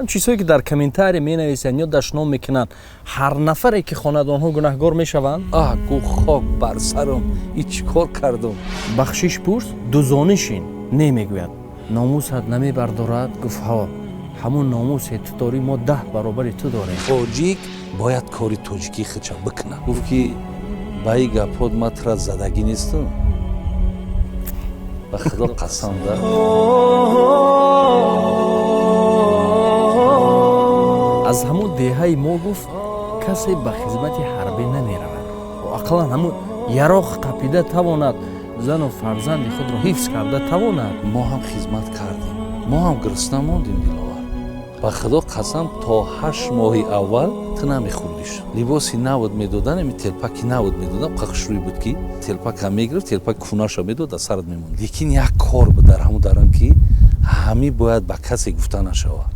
Чизҳое ки дар комментарий менависанд ё дашном мекунанд, ҳар нафаре ки хонад, онҳо гунаҳгор мешаванд. Аҳ, гу хок бар сарам, и чӣ кор кардам? Бахшиш пурс, дузонишин не мегӯяд, номусат намебардорад. Гуфт: ҳо, ҳамун номусе ту дорӣ, мо 10 баробари ту дорем. Тоҷик бояд кори тоҷикии худша бикунад. Гуфт ки ба и гапҳот ма тура задагӣ нестам, ба худо қасам да. Аз ҳамун деҳаи мо, гуфт, касе ба хизмати ҳарбӣ намеравад, ақаллан ҳамун яроқ қапида тавонад, зану фарзанди худро ҳифз карда тавонад. Мо ҳам хизмат кардем, мо ҳам гурусна мондем. Диловар, ба худо қасам, то 8 моҳи аввал ту намехӯрдиш. Либоси навод медодан, ами телпаки навод медодан, қахшрӯй буд ки телпака мегирифт, телпаки кунаша медод, дар сарат мемонд. Лекин як кор буд дар ҳамун дарон, ки ҳамӣ бояд ба касе гуфта нашавад.